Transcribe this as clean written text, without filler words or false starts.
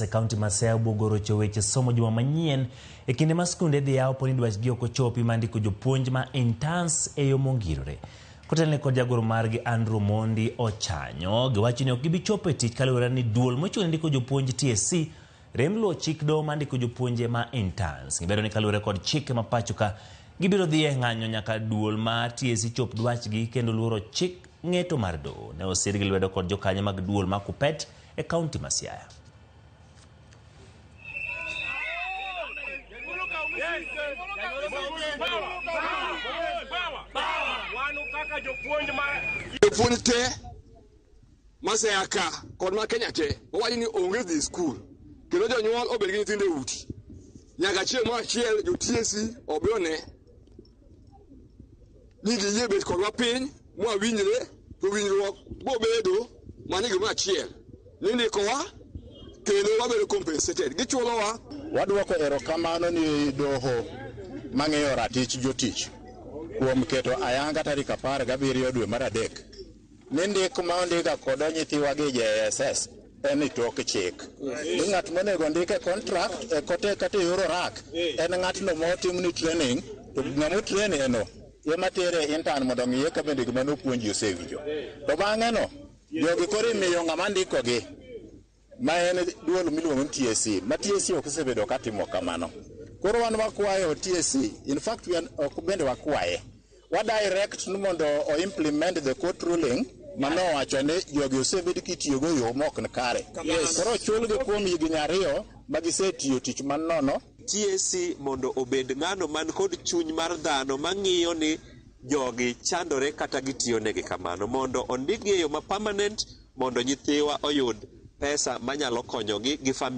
E kaunti ma Siaya obwogo rocho weche somo juma manyien e kinde ma skunde dhi yaw poni dwachgi ok ochopi mar ndiko jopuonj ma interns e yo mongirore. Kotelne kod jagoro margi Andrew Omondi Ochanyo, giwacho ni ok gibi chopo e tich kaluwore ni duol mochung' ne ndiko jopuonj TSC rem luwo chik doho mar ndiko jopuonje ma interns. Gibedo ni kaluwore kod chike ma pacho ka gibiro dhi e ng'anyo nyaka duol mar TSC chop dwachgi kendo luoro chik ng'eto mar doho. Ne osirgi lwedo kod jokanyo mag duol ma Kuppet e kaunti ma Siaya. Jopuonj te ma Siaya ka kod ma Kenya te wawacho ni onge dhi skul kendo jonyuol obed gi nyithindo e udi nyaka chieng' moro achiel jo TSC obi one ni giyie bet kodwa piny mwawinjre to winjruok bobedo mana gimoro achiel ni ndikowa kendo wabedo compensated gichulowa. Wadwoko erokamano ni doho mang'iyo ratich jotich kuom keto ayanga tarik 17 dwe mar adek ni ndik ma ondika kod nyithiwa gi JSS en e tok chik. Ni ng'at monego ndik e contract e kote kata e yor orak en ng'atno motimni training to ng'ama otrain eno ema tere intern mondo ong'iye ka bende gima nopuonji osewinjo. To bang'e no jogi koro imiyo ng'ama ndikogi ma en duol miluongo ni TSC ma TSC ok osebedo katimo kamano. Koro wan wakwayo TSC, in fact we are, ok bende wakwaye wa direct ni mondo o implement the court ruling manowacho ni jogi osebed kitiyogo e yo mok ni kare. Koro chulgi kuom higni 2 ma gisetiyo tich manono. TSC mondo obed ng'ano man kod chuny mar dhano mang'iyo ni jogi chandore kata gitiyo negi kamano mondo ondikgi e yo ma permanent mondo nyithiwa oyud pesa manyalo konyogi gi familia.